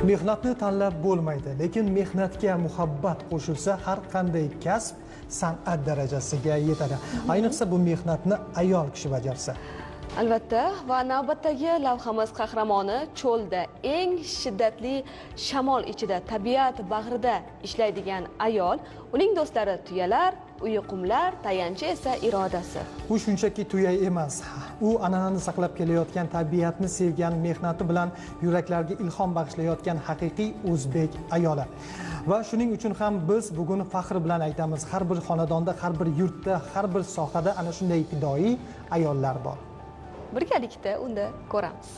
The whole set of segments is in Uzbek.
Mehnatni tanlab bo'lmaydi, lekin mehnatga muhabbat qo'shilsa har qanday kasb san'at darajasiga yetadi. Ayniqsa bu mehnatni ayol kishi bajarsa. Albatta, va navbatdagi lavhamiz qahramoni cho'lda eng shiddatli shamol ichida, tabiat bag'rida ishlaydigan ayol, uning do'stlari tuyalar, uyi qumlar, tayanchi esa irodasi. U shunchaki tuya emas. U an'anani saqlab kelayotgan, tabiatni sevgan, mehnati bilan yuraklarga ilhom bag'ishlayotgan haqiqiy o'zbek ayoli. Va shuning uchun ham biz bugun faxr bilan aytamiz, har bir xonadonda, har bir yurtda, har bir sohada ana shunday fidoyi ayollar bor. Birgalikda unda ko'ramiz.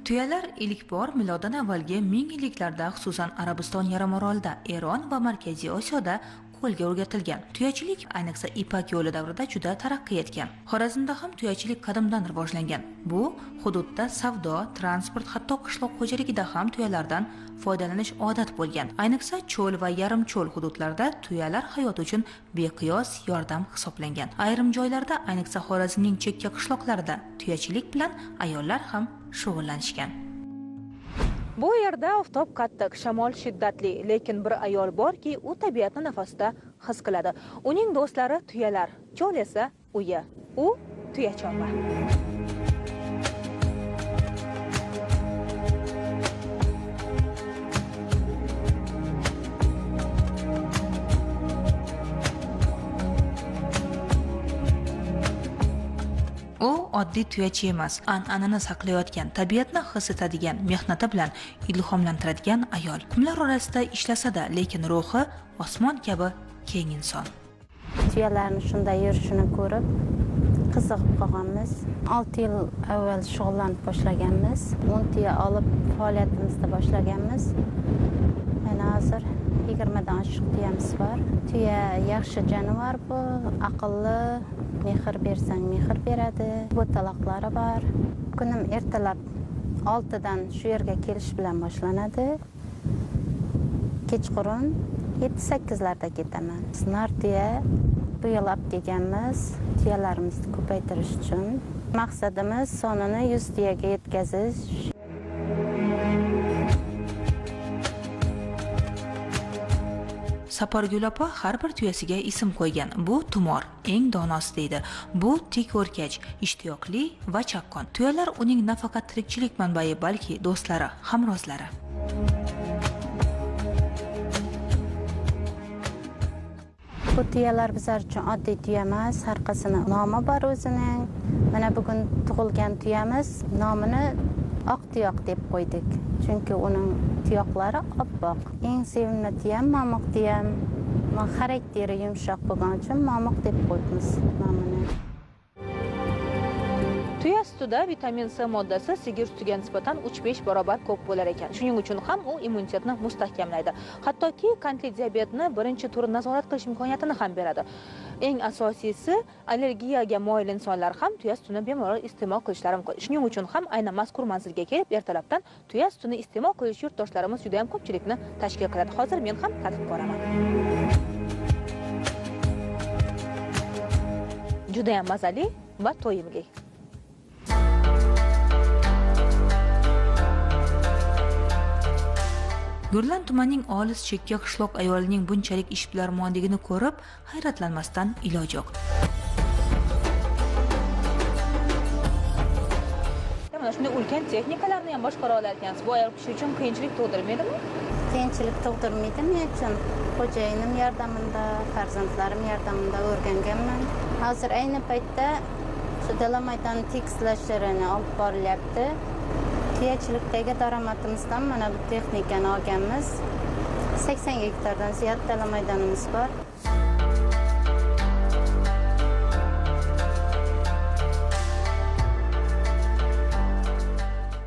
Tuyalar ilk bor miloddan avvalgi ming yilliklarda, xususan Arabiston yarimorolida, Eron va Markaziy Osiyoda qo'lga o'rgatilgan. Tuyachilik ayniqsa Ipak yo'li davrida juda taraqqiy etgan. Xorazmda ham tuyachilik qadimdan rivojlangan. Bu hududda savdo, transport, hatto qishloq xo'jaligida ham tuyalardan foydalanish odat bo'lgan. Ayniqsa cho'l va yarim cho'l hududlarda tuyalar hayot uchun beqiyos yordam hisoblangan. Ayrim joylarda, ayniqsa Xorazmning chekka qishloqlarida tuyachilik bilan ayollar ham shug'ullanishgan. Bu yerda oftob qattiq, shamol shiddatli, lekin bir ayol borki, u tabiatni nafasida his qiladi. Uning do'stlari tuyalar, cho'l esa uyi. U tuyachorva. U oddiy tuyachi emas, an'anani saqlayotgan, tabiatni his etadigan, mehnati bilan ilhomlantiradigan ayol. Qumlar orasida ishlasa-da, lekin ruhi osmon kabi keng inson. Tuyalarni shunday yurishini ko'rib qiziqib qolganmiz. 6 yil avval shug'ullanib boshlaganmiz. 10 tuya olib faoliyatimizni boshlaganmiz. Mana hozir 20 dan oshiq tuyamiz bor. Tuya yaxshi jonivor bu, aqlli, mehr bersang mehr beradi. Bo'taloqlari bor. Kunim ertalab 6 dan shu yerga kelish bilan boshlanadi. Kechqurun 7-8larda ketaman. Nar tuya bu yil olib kelganmiz tuyalarimizni ko'paytirish uchun. Maqsadimiz sonini 100 tuyaga yetkazish. Sapargul opa har bir tuyasiga ism qo'ygan. Bu tumor, eng donosi deydi. Bu tik o'rkach, ishtiyoqli va chaqqon. Tuyalar uning nafaqat tirikchilik manbai, balki do'stlari, hamrozlari. Bu tuyalar bizlar uchun oddiy tuya emas, har qaysini nomi bor o'zining. Mana bugun tug'ilgan tuyamiz nomini oq tuyoq deb qo'ydik. Chunki uning tuyoqlari oppoq. Eng sevimli tuyam momiq tuyam. Xarakteri yumshoq bo'lgani uchun momiq deb qo'yibmiz nomini. Tuya sutida vitamin C moddasi sigir sutiga nisbatan 3-5 barobar ko'p bo'lar ekan. Shuning uchun ham u immunitetni mustahkamlaydi. Hattoki qandli diabetni birinchi tur nazorat qilish imkoniyatini ham beradi. Eng asosiysi, allergiyaga moyil insonlar ham tuya sutini bemalol iste'mol qilishlari mumkin. Shuning uchun ham aynan mazkur manzilga kelib ertalabdan tuya sutini iste'mol qilish yurtdoshlarimiz juda ham ko'pchilikni tashkil qiladi. Hozir men ham tatib ko'raman. Juda ham mazali va to'yimli. Gurlan tumanining olis chekka qishloq ayolining bunchalik ishbilarmonligini ko'rib, hayratlanmasdan iloj yo'q. Mana shunday ulkan texnikalarni ham boshqara olar ekansiz. Bu ayol kishi uchun qiyinchilik tug'dirmaydimi? Qiyinchilik tug'dirmaydi men uchun. Xo'jayinim yordamida, farzandlarim yordamida o'rganganman. Hozir ayni paytda shu dala maydoni tekislashlarini olib borilyapti. Tuyachilikdagi daromadimizdan mana bu texnikani olganmiz. 80 gektardan ziyod dala maydonimiz bor.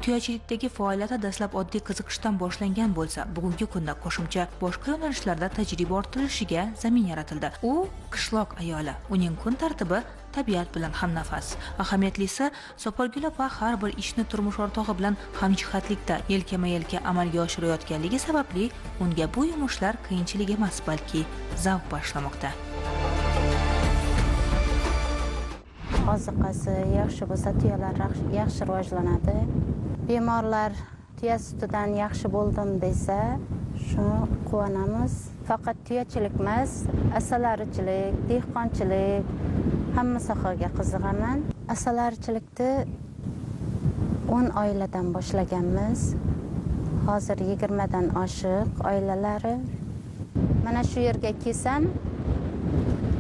Tuyachilikdagi faoliyati dastlab oddiy qiziqishdan boshlangan bo'lsa, bugungi kunda qo'shimcha boshqa yo'nalishlarda tajriba orttirishiga zamin yaratildi. U qishloq ayoli, uning kun tartibi tabiat bilan hamnafas. Ahamiyatlisi, Sopargul opa har bir ishni turmush o'rtog'i bilan hamjihatlikda yelkama-yelka amalga oshirayotganligi sababli unga bu yumushlar qiyinchilik emas, balki zavq bag'ishlamoqda. Oziqasi yaxshi bo'lsa, tuyalar yaxshi rivojlanadi. Bemorlar tuya sutidan yaxshi bo'ldim desa, shuni quvonamiz. Faqat tuyachilik emas, asalarichilik, dehqonchilik, hamma sohaga qiziqaman. Asalarichilikni 10 oiladan boshlaganmiz. Hozir 20 dan oshiq oilalari. Mana shu yerga kelsam,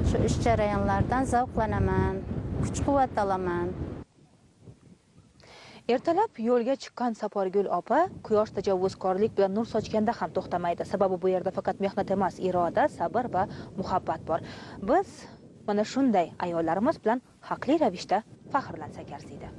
shu ish jarayonlaridan zavqlanaman, kuch-quvvat olaman. Ertalab yo'lga chiqqan Sapargul opa quyosh tajovuzkorlik bilan nur sochganda ham to'xtamaydi. Sababi bu yerda faqat mehnat emas, iroda, sabr va muhabbat bor. Biz mana shunday ayollarimiz bilan haqli ravishda faxrlansak arziydi.